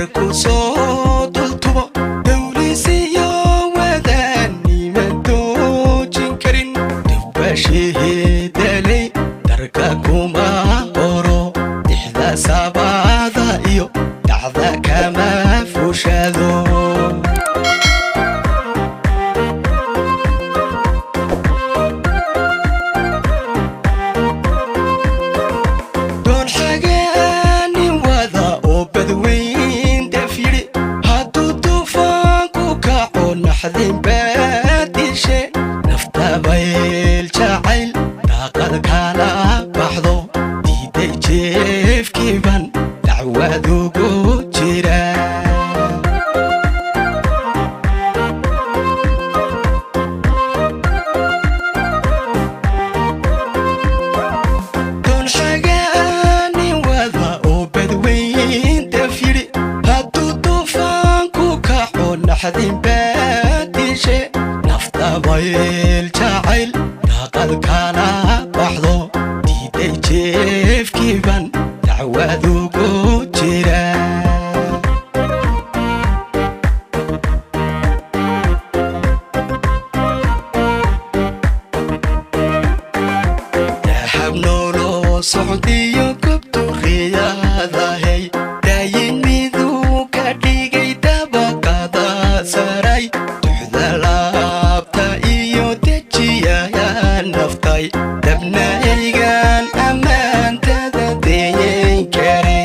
Markuu soo dultubo dawlisiyo wadaannima doojin karin, dubbashihidaley darka kuma oro, dixda sabaada iyo dhacda kama fushado. Doon xagaanin wada oo badweyn daf yidhi, hadduu duufaanku kaco naxdin baadishe, naftabayl jacayl daaqad kala baxdo, diiday jeefkiiban dacwadugu jira. Doon xagaanin wada oo badweyn daf yidhi, hadduu duufaanku kaco naxdin baadishe, naftabayl jacayl daaqad kala baxdo, diiday jeefkiiban dacwadugu jira. Dahab nooloo socdiyo gobtu riyaadahay, daayin miduu ka dhigay dabaqada saray, duxda laabta iyo dejiyayaan naftay, dabna eygaan ammaantada deeyen kare.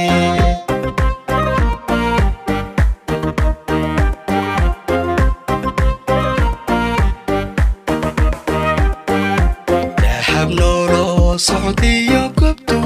Dahab nooloo socdiyo gobtu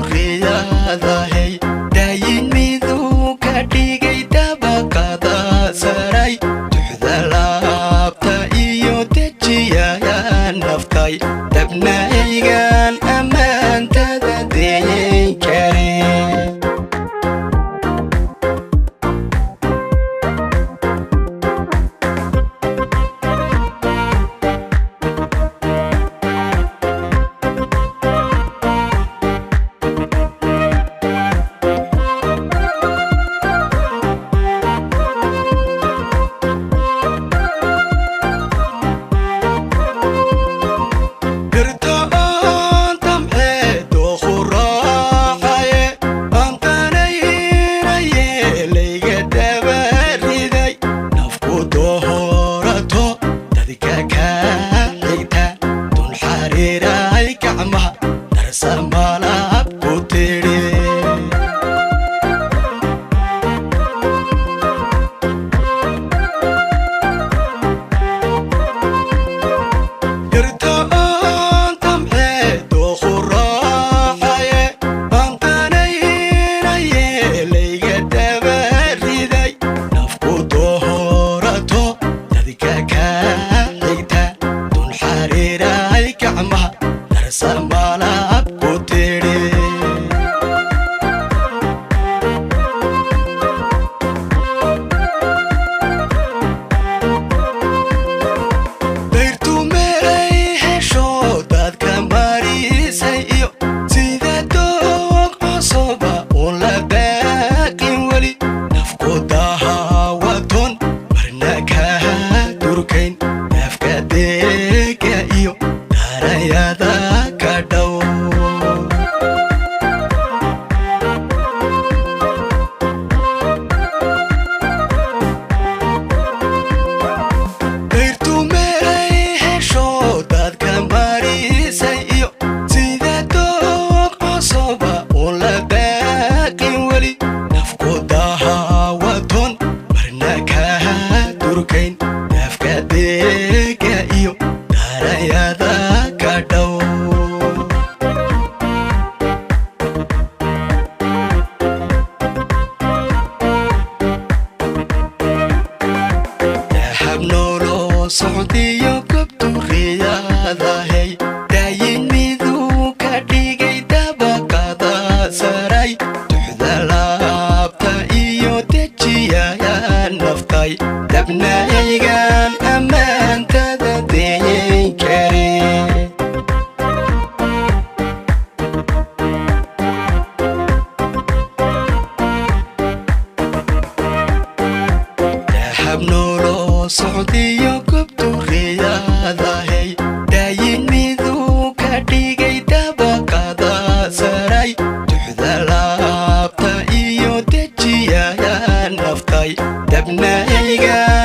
Socdiyo gobturiyadahay daayin miduu ka dhigay dabaqada saray duxda laabta iyo dejiyaya naftay dabnayga.